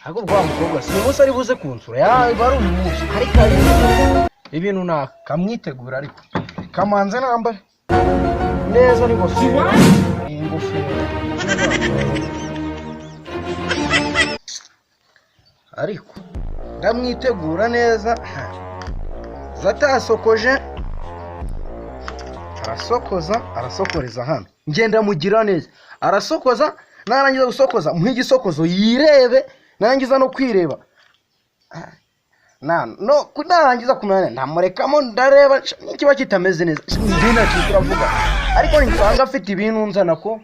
Ahubwo wa mukobwa si umunsi ari buze kunsura, yaba ari uyu munsi, ariko ari ibintu nakamwitegura, ariko kamanze nambare neza n'ingofero, ingofero, ariko ndamwitegura neza. Zatasokoje, arasokoza, arasokoreza hano, ngenda mugira neza, arasokoza. Narangiza gusokoza muhe igisokozo yirebe, narangiza no kwireba na no narangiza kumenya ndamurekamo, ndareba nikiba kitameze neza njye ntacyo turavuga, ariko nisanga afite ibintu nzana ko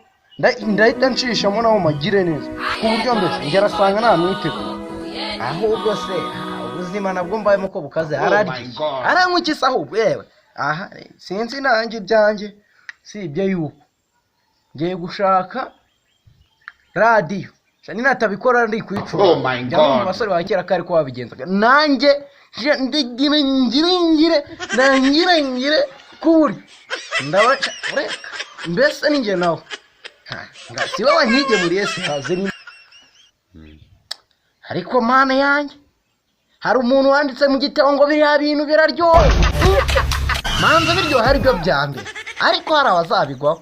ndahita nshishamo naho magire neza, ku buryo mbese njye arasanga ntamwitegura. Ahubwo se ubuzima nabwo mbayemo ko bukaze, ararya, aranywa iki se ahubwo? Yewe, aha sinzi nanjye ibyanjye, sibye yuko ngiye gushaka radiyo ninatabikora ndi kwicura. Oh my Njya numva God. abasore ba kera kari ko babigenzaga, nanjye nje ndigire ngire ngire nangire ngire ku buryo ndabaca reka mbese ninjye nawe. Ha, nga si wowe wanyigemuriye se haze ni, ariko mana yanjye, hari umuntu wanditse mu gitabo ngo biriya bintu biraryoha, manza biryoha aribyo bya mbere, ariko hari abazabigwaho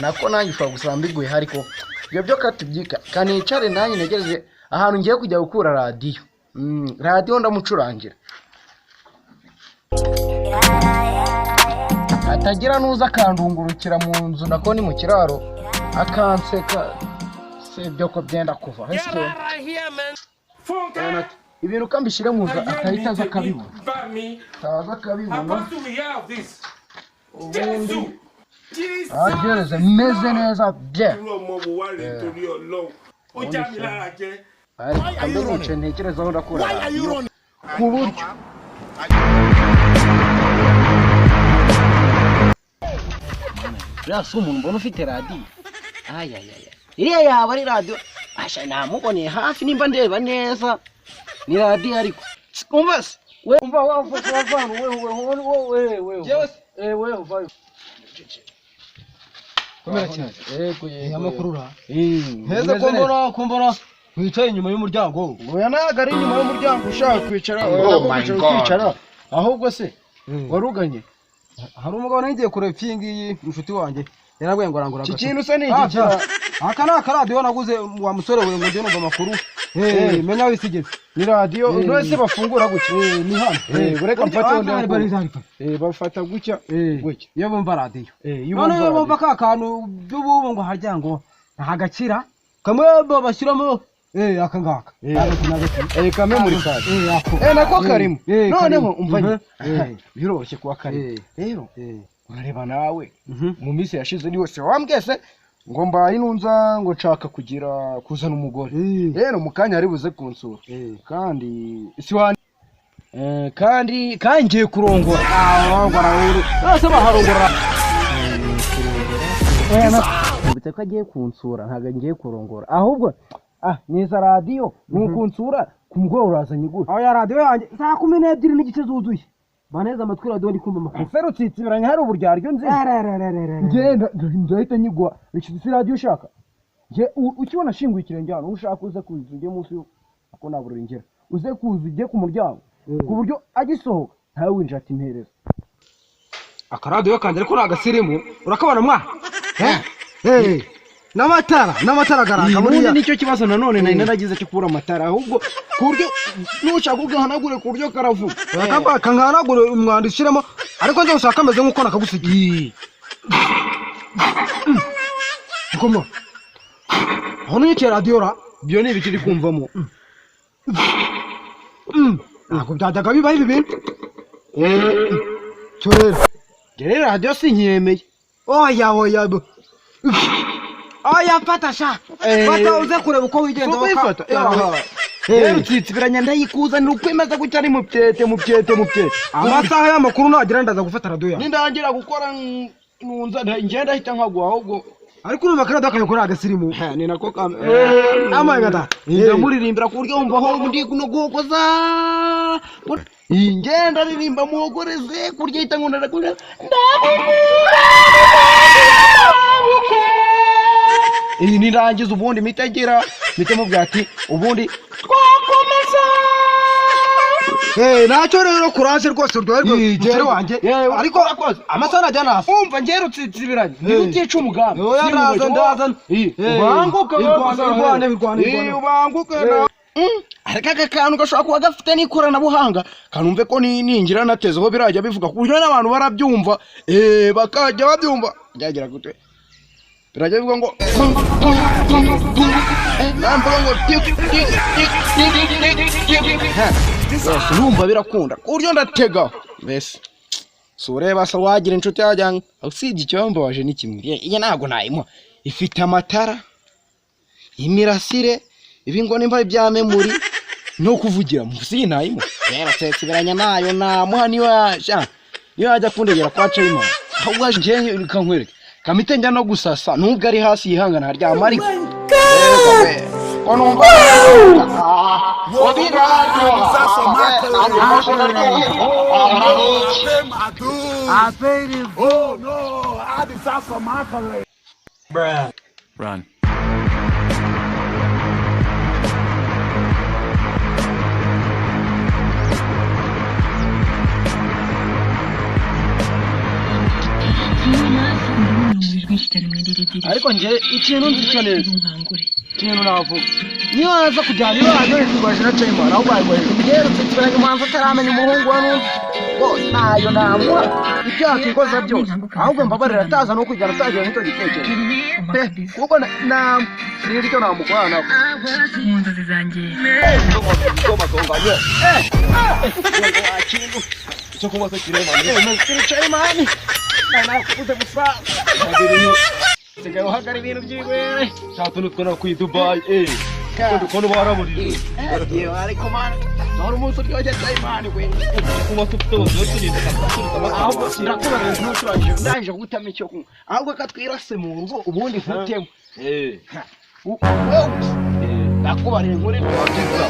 nako nanjye ushobora gusanga mbiguye, ariko ibyo byo katubyika kanicare nanjye ntegereze ahantu ngiye kujya gukura radiyo. Radiyo ndamucurangira atagira n'uza akandungurukira mu nzu, nako ni mu kiraro, akanseka si ibyo ko byenda kuva ese ibintu ukambishyire mu nzu atahita aza akabibona, ataza akabibona ubundi agereze meze neza bye. Ariko kambe nicaye ntekereza aho ndakura radiyo ku buryo uriya si umuntu mbona ufite radiyo, ayayaya, iriya yaba ari radiyo asha namuboneye hafi, nimba ndeba neza ni radiyo, ariko umva se we, umva wafashe wavana we we we we we Jewe se? we we uvayo. Komera cyane. Yego yego. Amakuru ura Eh, heza ko mbona, ko mbona wicaye inyuma y'umuryango? Oya, ntabwo ari inyuma y'umuryango, ushaka kwicara Oh oya, my kwicara God. ukicara. Ahubwo se waruganye? Hari umugabo nari ngiye kureba iyi ngiyi, inshuti wanjye yarabwiye ngo arangura Iki agacupa. kintu se ni igikira? Aka ni akaradiyo naguze wa musore we, ngo njye numva amakuru. Eh. Menya aho isi igeze. Ni radiyo Eh. none se bafungura gutya? Ni hano. Bureka mfate Burya- undi Ah, akunda. bari- bari- Bafata gutya Eh, gutya. iyo bumva radiyo. Iyo None iyo bumva bumva ka kantu by'ububu ngo harya ngo ntagakira kamwe bashyiramo, aka ngaka. Agati n'agati. Kamwe muri kadi. Ako. Nako karimo. Karimo. Noneho umva Mhm. nyine. Biroroshye kuba karimo. Rero urareba nawe mu minsi yashize ni wose wambwiye se ngo mbaye inunza ngo nshaka kugira kuzana umugore. Rero mu kanya ari buze kunsura. Kandi si wa kandi kandi ngiye kurongora. Arongora uru. Ese baharongora? Nubitse ko agiye kunsura, ntabwo ngiye kurongora, ahubwo niza radiyo ni ukunsura ku mugoroba urazanye gutya. Aho ya radiyo yanjye saa 12:30 zuzuye. Baneze amatwi radiyo ndi kumva amakuru. Ese rutsitsibiranye hari uburyaryo nzi? Ngenda ndahita nyigwa iki si radiyo ushaka. Nge ukibona ashinguye ikirenge hano, ushaka uze kuza ujye munsi ako nabura ingera, uze kuza ujye ku muryango ku buryo agisohoka ntawe winjira ati mpereza. Akaradiyo kanjye ariko ni agasirimu, urakabona mwa? Eh. N'amatara, n'amatara agaraka Ubundi buriya. nicyo kibazo nanone nari naragize cyo kubura amatara, ahubwo ku buryo nushaka ugahanagure ku buryo karavuga. Akabaka nkanagure umwanda ushyiremo, ariko njye ushaka kameze nk'uko nakagusigiye. Ngoma. Aho nyicaye radiyo ra. Ibyo ni ibiki uri kumvamo? Ntabwo byajyaga bibaho ibi bintu. Cyo rero. Njye rero radiyo sinkiyemeye. Oya oya. Oya fata sha. Fata uze kureba uko wigenza. Si ukuyifata? Rero utsitsibiranya ndayikuzanira uko imeze gutya, ari mu byete mu byete mu byete. Amasaha y'amakuru nagera ndaza gufata radiyo yawe. Nindangira gukora nunza njye ndahita nkaguha ahubwo. Ariko urumva akaradiyo kanjye ko ari agasirimu. Ni nako kame. Amaye gata. Ndamuririmbira ku buryo wumva aho ndi no guhogoza. Ngenda ririmba muhogoreze ku buryo ahita nkunda ndakunda. Iyi nirangiza ubundi mitagira mite ati ubundi twakomeza. Ntacyo rero kuraje rwose uryoherwe musore wanjye, ariko amasaha najya nasa. Umva njye rutsitsibiranye niba utica umugambi. Oya ndaza ndaza. Ubanguke irwane irwane ubanguke. Ariko aka kantu gashobora kuba gafite n'ikoranabuhanga, kanumve ko ningira natezeho birajya bivuga ku buryo n'abantu barabyumva, bakajya babyumva. Byagira gute? Birajya bivuga ngo ngo urumva birakunda ku buryo ndategaho mbese. Si ureba se wagira inshuti yajyanye, usibye icyambabaje ni kimwe, iyi ntabwo nayimuha. Ifite amatara, imirasire, ibi ngo nimba ibya memori no kuvugira musi nayimuha. Rero tsetsibiranya nayo namuha niyo yajya, niyo yajya kundegera kwa Chayima. Ahubwo nje kankwereke kamite njya no gusasa nubwo ari hasi yihangana haryama ariko. Ko numva Run. Ariko nje ikintu nzi cyo neza, ikintu navuga niyo yaza kujyana iyo yaje kurwaje na Chayima nawe barwaje rero tsitsibiranye umuhanzi utaramenya umuhungu wa nundi rwose ntayo namuha ibyo yakikoza byose, ahubwo mbabarira ataza no kujyana atagira n'icyo gitekerezo pe, kuko na sinzi icyo namukora nawe mu nzozi zanjye. Icyo kunywa se kirema ni Chayima nakubuze gusa sigaye uhagara ibintu by'ibere Cyatuntu twona kuri Dubai kono baraburije. Ariko mana nora umunsi uryoshye Chayimani we. Kunywa se ufite ubuzima tugenda Ahubwo ndakubaza ntuturangije ndangije gutama icyo kunywa, ahubwo katwirase mu nzu ubundi nkutemo. Ndakubarira inkuru byiza.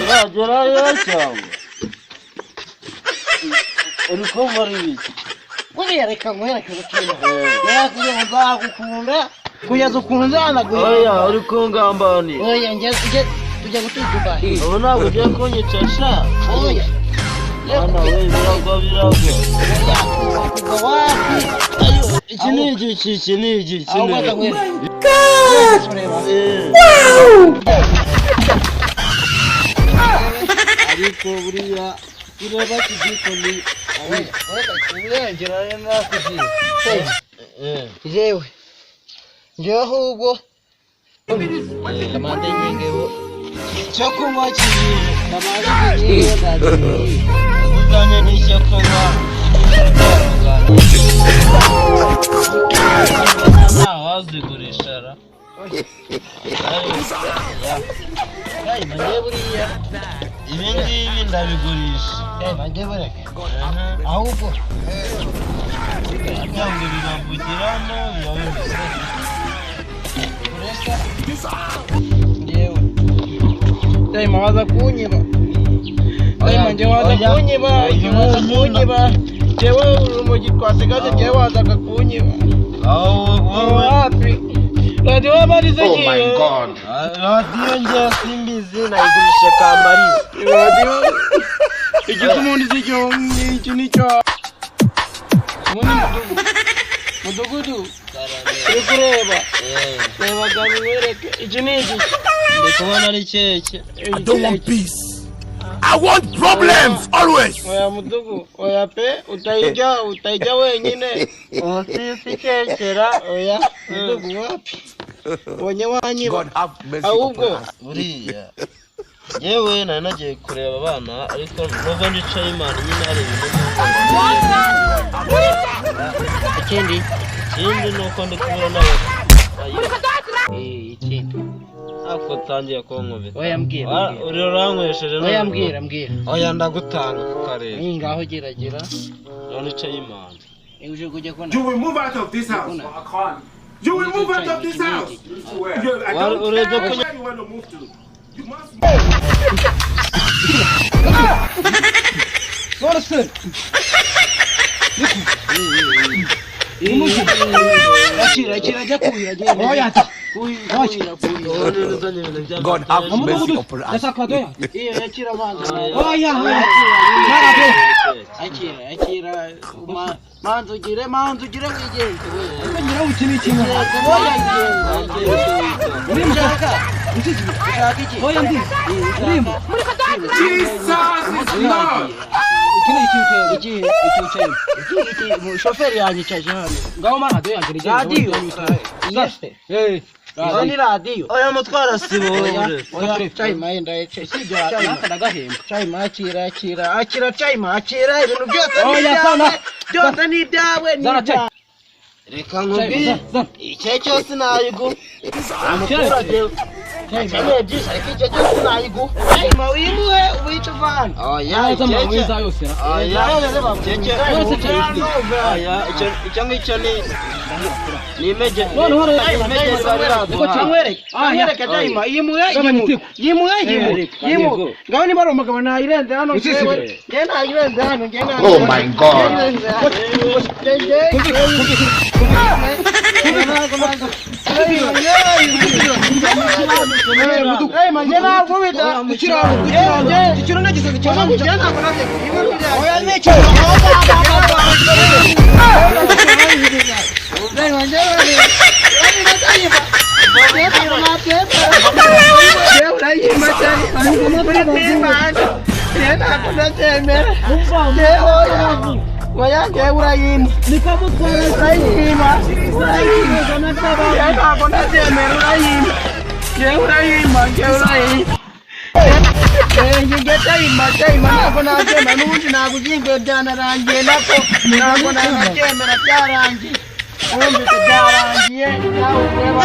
Ntabwo turagerayo cyangwa uri kumva ari ibiki? Buriya reka nkwereke urukingo yarakubwiye ngo nzagukunda kugeza ukuntu nzanaguhera. Oya uri kungambanira. Oya njye tujya gutura Dubai. Ubu ntabwo ugiye kunyica sha. Oya Mwana we biragwa biragwa. Oya wapi? Iki ni igiki, iki ni igiki. Ahubwo reka nkwereke. Ariko buriya ureba kigikoni Jewe njyewe ahubwo kamande ngingeho icyo kunywa kigiye uzanye n'icyo kunywa ntawazigurisha ra. Ibi ngibi ndabigurisha ahubwo kugira ngo biravugiramo biba bimeze. Njyewe Chayima waza kunyiba. Chayima njye waza kunyiba, waza kunyiba. Njyewe urumogi twasigaje njyewe wazaga kunyiba. Wapi? Radiyo y'amariza igiye. Radiyo njye simbizi nayigurisha Kamariza. Radiyo igize umuntu izi iki nicyo. Ubundi mudugudu uri kureba reba gani wereke iki ni iki. Ndi kubona ari keke. I don't want Peace. I want problems always. Oya mudugu, oya pe, utayijya utayijya wenyine. Umusisi kekera. Oya mudugu wapi? Ubonye wanyiba. God have mercy Ahubwo upon us. Buriya yewe nari nagiye kureba abana ariko nubwo ndicaye Imana nyine hari ibintu. Ikindi Ikindi ni uko ndi kubona n'aba ikindi Ako ko utangiye kunkubita. Oya, mbwira, Ah, mbwira. uri uranywesheje none. Oya, mbwira, mbwira. Oya, ndagutanga kukareba. Ni ngaho geragera. None icaye imana. Uje kujya kona. You will move out of this house. You will move out of this house. You, I Well, don't already care kunya- where you want to move to. You must None se Akira, akira, ajya kuhira, genda. Oya ta. Kuhira, kuhira, kuhira. Ubundi uzanye ibintu bya God have Amudugudu. mercy upon us. Ndashaka radiyo yanjye. Iyo, akira abanza. Oya, oya. Akira, akira. Manza ugire, manza ugire wigenze we. Ariko nyiraho iki ni ikintu. Oya, ngenza. Urimo. Ushaka? Usize. Ushaka iki? Oya, ndi. Urimo. Jesus is Lord. Iki ni iki wicaye. Iki? Iki wicaye. Iki, iki, shoferi yanyicaje hano. Ngaho ma radiyo yanjye rigenda. Radiyo? Yes. Eh. Izo ni radiyo. Oya, mutwara sibo Oya, wowe. oya, chayima yenda yicaye. Usibye naka ndagahemba. Chayima, akira, akira, akira, chayima, akira, ibintu byose ni Oya, ibyawe. zana. Byose ni ibyawe, ni Zana ibyawe. chai. Reka nkubwire. Zana. Icyo cyose nayiguha. Umuturage akeneye byinshi ariko icyo cyose nayiguha. Chayima, uyimuhe, uwice uvana. Oya, Oya, icyo zana mwiza yose. Oya, icyo Yose chai. Oya, icyo icyo ngicyo ni ni imege. Noneho rero- Imege bari baduhaye. Kamwereke, kamwereke chayima, yimuhe, yimuhe, yimuhe, yimuhe, yimuhe. Ngaho niba ari umugabo nayirenze hano, Usisi njyewe, imbere. njye nayirenze hano, njye nayirenze. Oh my God. Nayirenze hano. Njye, njye, Ikiro nagize cyane. Byararangiye, nawe ureba.